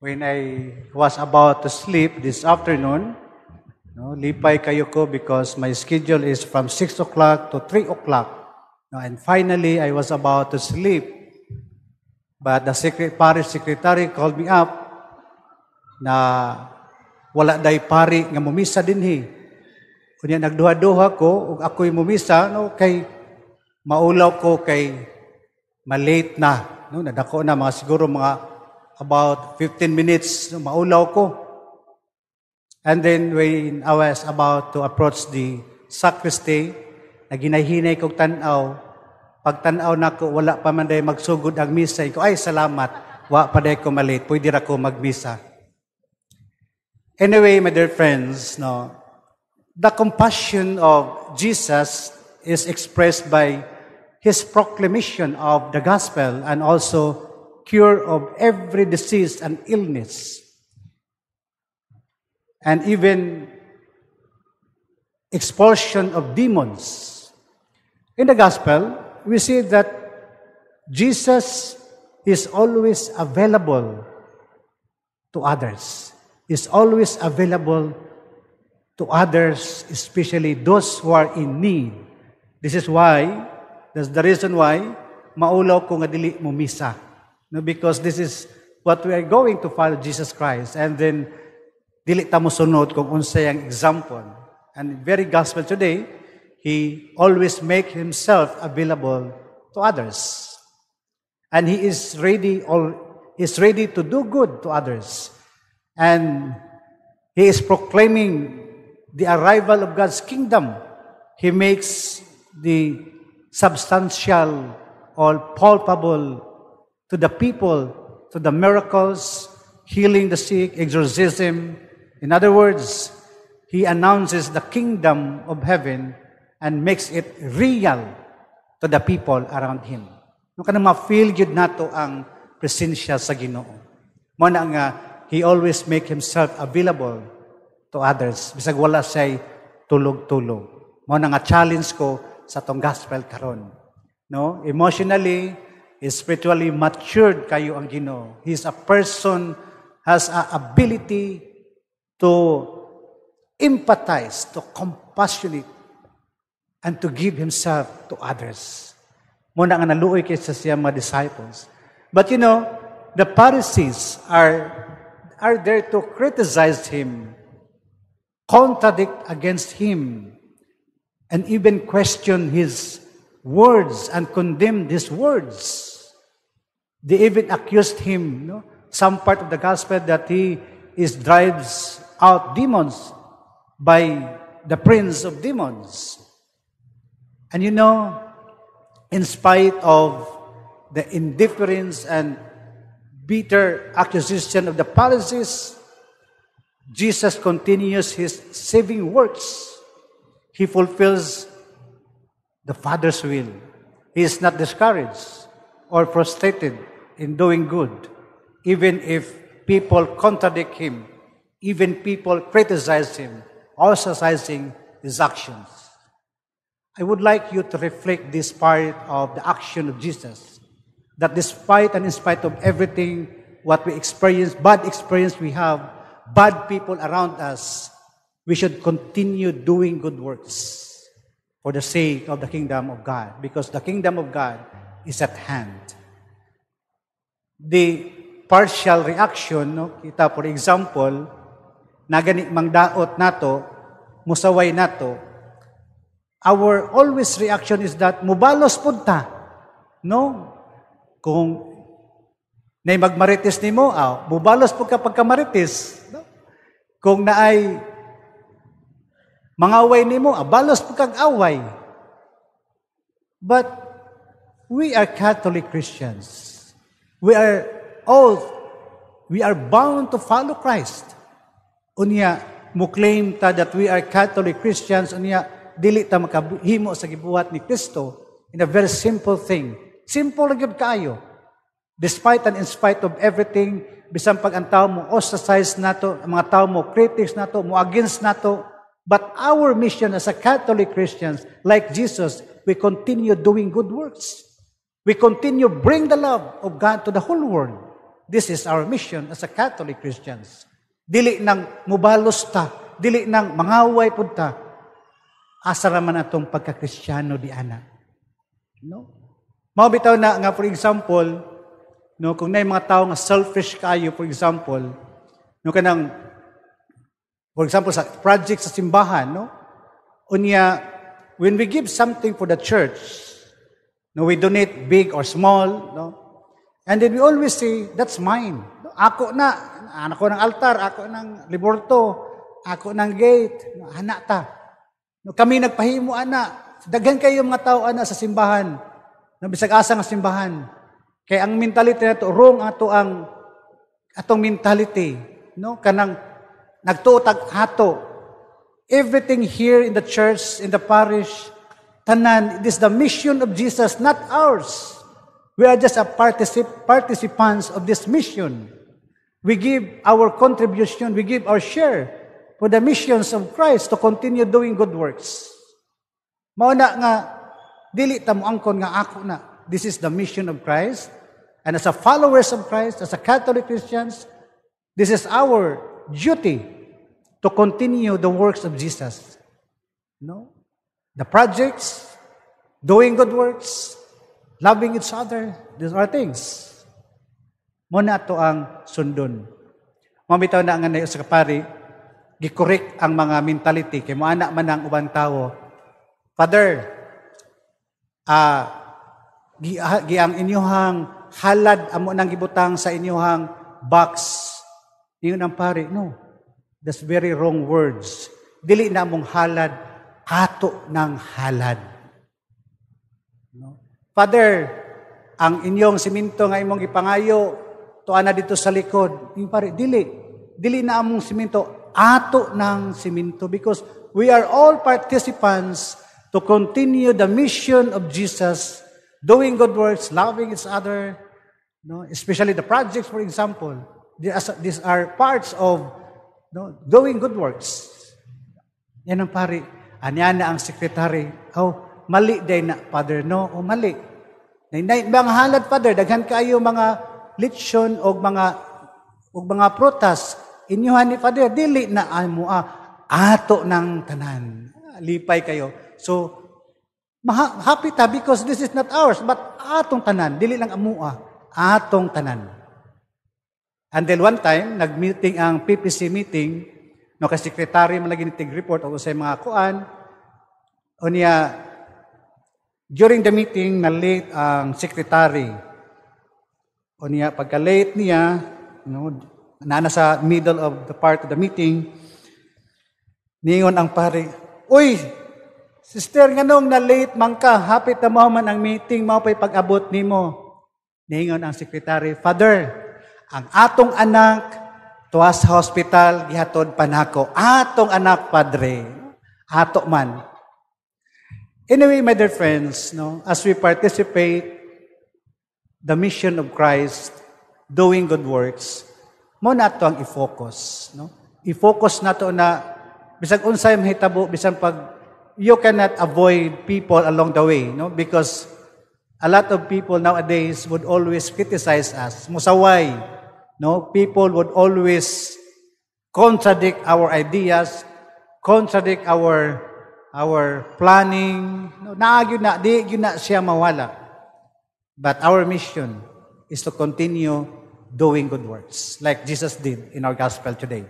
When I was about to sleep this afternoon, no, lipay kaayo ko because my schedule is from 6 o'clock to 3 o'clock. No, and finally, I was about to sleep. But the parish secretary called me up na wala day pari nga mumisa dinhi. Kunya nagduha-duha ko ug ako'y mumisa, no, kay maulaw ko kay malate na, no, nadako na mga siguro mga about 15 minutes, no, maulaw ko. And then when I was about to approach the sacristy, naghinay-hinay kog tan-aw. Pagtan-aw nako, wala pa man day magsugod ang misa. Ko, "Ay, salamat, wa pa day ko malate, pwede ra ko magmisa." Anyway, my dear friends, no, the compassion of Jesus is expressed by his proclamation of the gospel and also cure of every disease and illness. And even expulsion of demons. In the gospel, we see that Jesus is always available to others. Is always available to others, especially those who are in need. This is why, that's the reason why, maulaw ko nga dili mo misa. No, because this is what we are going to follow Jesus Christ. And then, dili ta mo sunod kung unsay ang example. And very gospel today, he always make himself available to others. And he is ready to do good to others. And he is proclaiming the arrival of God's kingdom. He makes the substantial or palpable to the people, to the miracles, healing the sick, exorcism. In other words, he announces the kingdom of heaven and makes it real to the people around him. No, kanang ma-feel gyud nato ang presensya sa Ginoo. Mao na nga he always make himself available to others bisag wala siya'y tulog-tulog. Mao na nga challenge ko sa atong gospel karon. No? Emotionally, spiritually matured kaayo ang Ginoo. He's a person has a ability to empathize, to compassionate, and to give himself to others. Mao na nga naluoy kay sa siya mga disciples. But the Pharisees are there to criticize him, contradict against him, and even question his words and condemn his words. They even accused him, no? Some part of the gospel that he is drives out demons by the prince of demons. And in spite of the indifference and bitter accusation of the Pharisees, Jesus continues his saving works. He fulfills the Father's will. He is not discouraged or frustrated in doing good, even if people contradict him, even people criticize him, ostracizing his actions. I would like you to reflect this part of the action of Jesus, that despite and in spite of everything what we experience, bad experience we have, bad people around us, we should continue doing good works for the sake of the kingdom of God, because the kingdom of God is at hand. The partial reaction, no, kita for example, na gani mangdaot nato, musaway nato, our always reaction is that mubalos pud ta. No? Kung nay magmarites nimo, ah, mubalos pud ka pagkamarites. No? Kung naay mangaway nimo, ah, balos pud kag away. But we are Catholic Christians. We are bound to follow Christ. Unya, mo claim ta that we are Catholic Christians, unya, dili ta makahimo sa gibuhat ni Kristo in a very simple thing. Simple lang gyud kaayo. Despite and in spite of everything, bisan pag ang tao mo ostracize nato, ang mga tao mo critics nato, mo against nato, but our mission as a Catholic Christians, like Jesus, we continue doing good works. We continue bring the love of God to the whole world. This is our mission as a Catholic Christians. Dili nang mubalos ta, dili nang mangaway pud ta. Asa ra man atong pagka-Kristiyano di ana? No? Mao bitaw na nga, for example, no, kung naay mga tao nga selfish kayo, for example, no, kanang, for example, sa project sa simbahan, no? Unya when we give something for the church, no, we donate big or small, no? And then we always say, "That's mine. Ako na, ako ng altar, ako ng liborto, ako ng gate, no, ana ta. No, kami nagpahimo ana." Daghan kayo mga tao ana sa simbahan. No, bisag asa nga simbahan. Kay ang mentality nato wrong, ato ang atong mentality, no, kanang nagtuo tag ato. Everything here in the church, in the parish, tanan, it is the mission of Jesus, not ours. We are just a participants of this mission. We give our contribution, we give our share for the missions of Christ to continue doing good works. Mao na nga dili ta moangkon nga ako na. This is the mission of Christ. And as a followers of Christ, as a Catholic Christians, this is our duty to continue the works of Jesus. No? The projects, doing good works, loving each other, these are things. Mao na ato ang sundon. Mao bitaw na nga sa kapari, gi-correct ang mga mentality kay moana man ang ubang tawo. "Father, gi ang inyuhang halad amo nang gibutang sa inyuhang box." Ingon ang pari, "No. That's very wrong words. Dili na among halad, ato ng halad." No? "Father, ang inyong simento nga imong gipangayo, tuan na dito sa likod." Yung pare, "Dili. Dili na among simento, ato ng simento," because we are all participants to continue the mission of Jesus, doing good works, loving each other, no? Especially the projects, for example. These are parts of, no, doing good works. Yan ang pari. Anya na ang secretary, "Oh, mali day na, Father, no? Oh, mali. Nay, nay, mga halad, Father, daghan kayo mga lechon og mga prutas. Inyuhan ni Father." "Dili na amo ah, ato ng tanan." Lipay kayo. So, happy ta because this is not ours, but atong tanan. Dili lang amua, atong tanan. Until one time, nag-meeting ang PPC meeting, no, kay secretary man lagi ni report o sa mga kuan. Unya, during the meeting, na late ang secretary. Unya, pagka late niya, no, nana sa middle of the part of the meeting, ningon ang pare, "Uy, sister, nganong na late man ka? Hapit na mo man ang meeting, mao pa'y pag-abot nimo." Ningon ang secretary, "Father, ang atong anak tuwa sa hospital, gihatod pa nako. Atong anak, Padre. Ato man." Anyway, my dear friends, no, as we participate the mission of Christ, doing good works, mao na ato ang i-focus, no? I-focus nato na bisag unsay mahitabo, bisan pag you cannot avoid people along the way, no? Because a lot of people nowadays would always criticize us. Musaway, no? People would always contradict our ideas, contradict our planning. No, naa gyud na, di gyud na siya mawala. But our mission is to continue doing good works like Jesus did in our gospel today.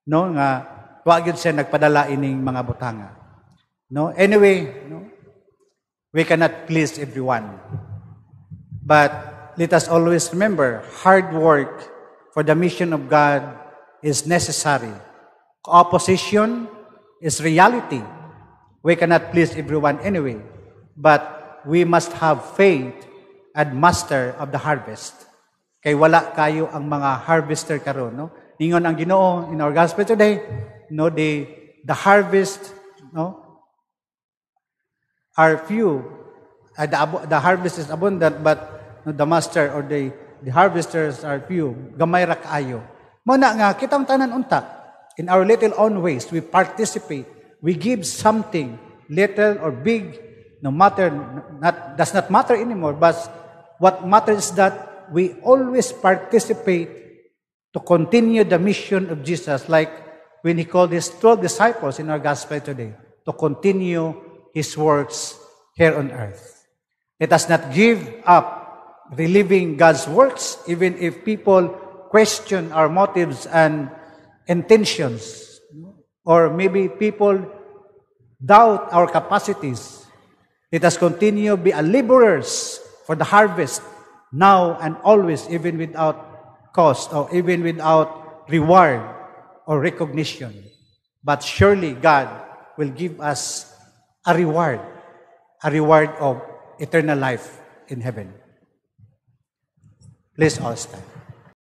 No, nga wa gyud siya nagpadala ining mga butanga. No, anyway, no, we cannot please everyone. But let us always remember, hard work for the mission of God is necessary. Opposition is reality. We cannot please everyone anyway, but we must have faith and master of the harvest. Kay wala kayo ang mga harvester karon, no? Ningon ang Ginoo in our gospel today, no, the harvest, no, are few. The harvest is abundant, but no, the master or the harvesters are few. Gamay ra kaayo. Mao na nga kitang tanan unta, in our little own ways we participate. We give something, little or big, no matter, not does not matter anymore, but what matters is that we always participate to continue the mission of Jesus, like when he called his 12 disciples in our gospel today, to continue his works here on earth. Let us not give up reliving God's works, even if people question our motives and intentions, or maybe people doubt our capacities. Let us continue be a laborers for the harvest now and always, even without cost or even without reward or recognition. But surely God will give us a reward of eternal life in heaven. Please all stand.